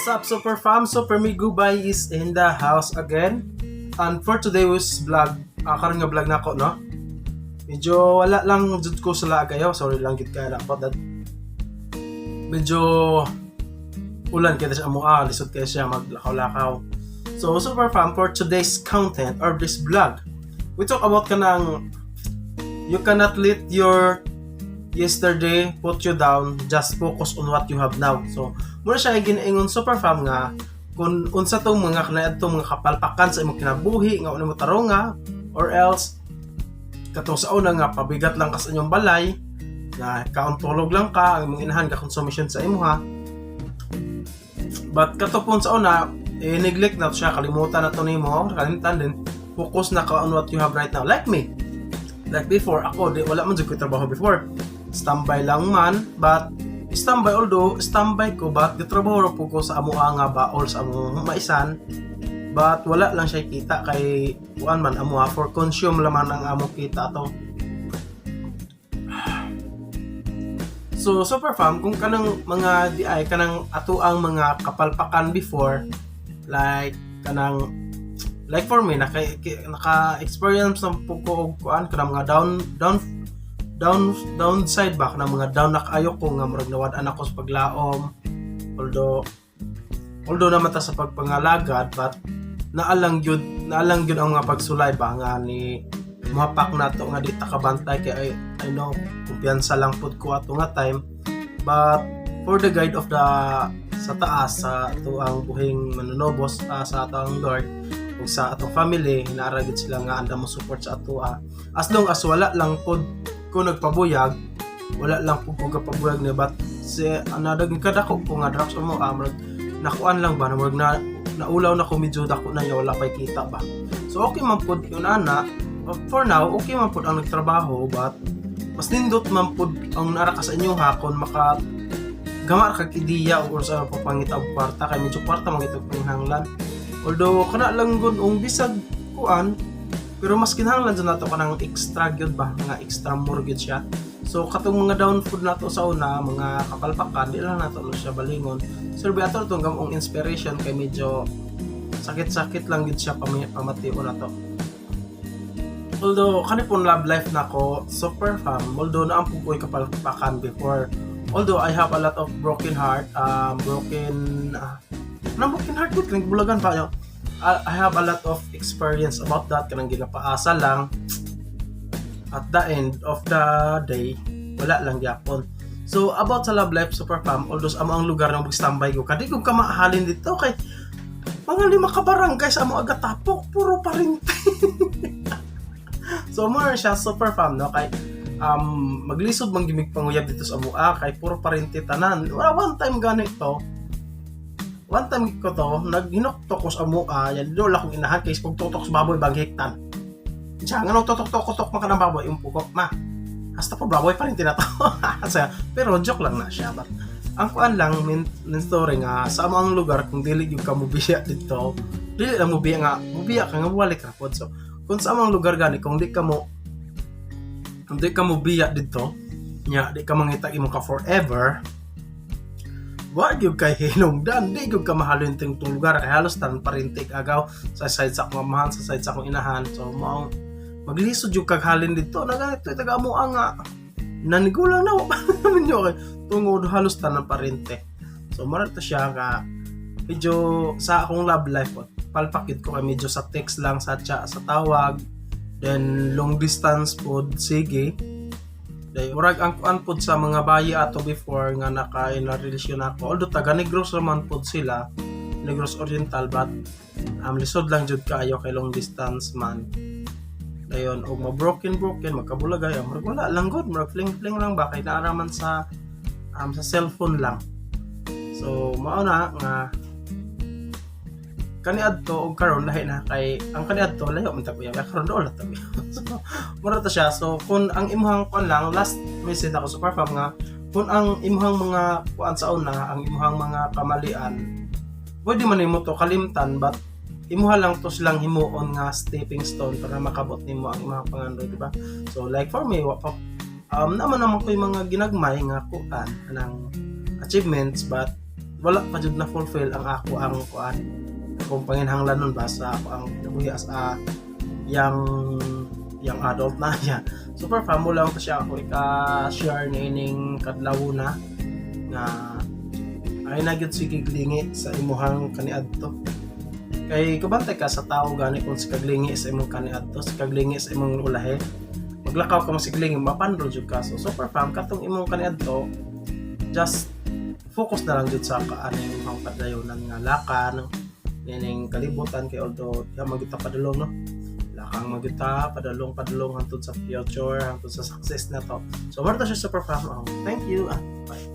What's up, Super Fam? Super Migubay is in the house again. And for today's vlog, karon nga vlog nako, no? Medyo wala lang jud ko sa kayo. Sorry lang gid kaya about that. Medyo ulan kaya sa amoa, lisod kaya siya maglakaw-lakaw. So, Super Fam, for today's content or this vlog, we talk about kanang you cannot let your yesterday put you down, just focus on what you have now. So, muna siya ay ginaingon, Super Fam, nga kung unsa tong mga kanaadtong mga kapalpakan sa imong kinabuhi nga una mo taronga or else katong sa una nga pabigat lang ka sa inyong balay na kauntulog lang ka, ang imong inahan ka consumption sa imuha, but kato pun sa una eh, neglect na to siya, kalimutan na to nimo, kalimutan din, focus na ka on what you have right now. Like me, like before ako, di wala man jud ko trabaho before, standby lang man, but standby, although standby ko, but gitrabaho ra po ko sa amoa nga baol sa among maisan, but wala lang siya kita kay kuan man amoa, for consume laman ang among kita to. So, Super Fam, kung kanang mga di ay kanang ato ang mga kapalpakan before, like kanang like for me, naka experience ng po ko og kuan, kanang mga down down down downside ba, kanang mga down na kaayo ko nga murag nawad-an ako sa paglaom, although naman ta sa pagpangalagad, but naalang gyud ang mga pagsulay ba nga ni muhapak nato nga di ta kabantay kay I know kumpiyansa lang pud ko ato nga time, but for the guide of the sa taas, sa ato ang buhing manunobos, sa ato ang Lord ug sa atong family, naara gid sila nga andam mo support sa ato, as long as wala lang pod ko nagpabuyag, wala lang pud ko kapabuyag niya, but si another kadako ko nga drugs mo, murag nakuan lang ba na murag na naulaw na ko, medyo dako na niya, wala pay kita ba. So okay man pud yun ana. For now, okay man pud ang nagtrabaho, but mas nindot man pud ang nara ka sa inyo ha kung maka gama ra kag ideya o sa pagpangita og kwarta kay medyo kwarta man gitog panginahanglan. Although kana lang gud ung bisag kuan, pero mas kinahanglan jud nato kanang extra gyud ba nga extra more gyud siya. So katong mga down food nato sa una, mga kapalpakan, di lang nato no siya balingon. Sir ato itong gamong inspiration kay medyo sakit-sakit lang gyud siya pamation nato. Although kani pong love life nako, Super Fam, although naampog ko'y kapalpakan before, although I have a lot of broken heart, broken nang broken heart gud kanang bulagan pa yo. I have a lot of experience about that, kanang ginapaasa lang, at the end of the day wala lang gyapon. So about sa love life, Super Fam, although sa amo ang lugar ng standby ko kadi kung kamahalin dito kay mga lima ka barangay sa amo agatapok puro parente. So more siya, Super Fam, no, kay maglisod man gimig panguyab dito sa amoa kay puro parente tanan. Wala one time ganito, one time ko to naghinuktok ko sa amoa yan do akong inahan kay kung tutok sa baboy banghiktan siya nga tutok tok tok man ka ng baboy yung pugok ma hasta po baboy pa rin tinato. Pero joke lang na siya, but ang kuan lang min story nga sa amo ang lugar, kung dili gyud ka mubiya dito, dili lang mubiya nga mubiya ka nga balik ra pod. So kung sa among lugar gani, kung di ka mo biya dito nya di ka mangita imong ka forever, wa gyud kay hinungdan, di gyud ka mahalin ting tong lugar kay halos tanan parente agaw sa side sa akong amahan, sa side sa akong inahan. So mao maglisod gyud kag halin dito na ganito taga amo nga nanigulang na wa naman nyo kay tungod halos tanan parente. So mara to siya nga medyo sa akong love life po, palpak ko kay medyo sa text lang, sa chat, sa tawag, then long distance pod sige. Dahil murag ang kuan pod sa mga bayi ato before nga naka na relasyon ako. Although taga Negros raman pod sila, Negros Oriental, but lisod lang jud kaayo kay long distance man. Dayon og ma broken broken magkabulagay, murag wala lang gud, murag fling fling lang ba kay naa man sa cellphone lang. So mao na nga kaniadto og karon lahi na kay ang kaniadto layo man ta kuya karon dool na ta. So mura ta siya. So kung ang imuhang kuan lang, last message ako, Super Fam, nga kung ang imuhang mga kuan sa una, ang imuhang mga kamalian, pwede man nimo to kalimtan, but imuha lang to silang himuon nga stepping stone para makabot nimo ang imong pangandoy, di ba? So like for me, wa pa naman naman ko yung mga ginagmay nga kuan anang achievements, but wala pa jud na fulfill ang ako ang kuan, akong panginhanglanon ba sa ako ang kinabuhi as a young adult na yeah. Super fam, mo lang to siya ako ika-share niining kadlaw na nga ay na gyud sige lingi sa imuhang kaniadto, kay kabantay ka sa tao gani kung sikag lingi sa imong kaniadto, sikag lingi sa imong ulahi, maglakaw ka masiglingi, mapandro jud ka. So super fam, katong imong kaniadto, just focus na lang jud sa kaaning imong padayonan nga lakan nining kalibutan, kay although diha man gyud ta padulong, no, lakang man gyud ta padulong padulong hangtod sa future, hangtod sa success na to. So mao to siya, super fam. Oh, thank you. Ah, bye.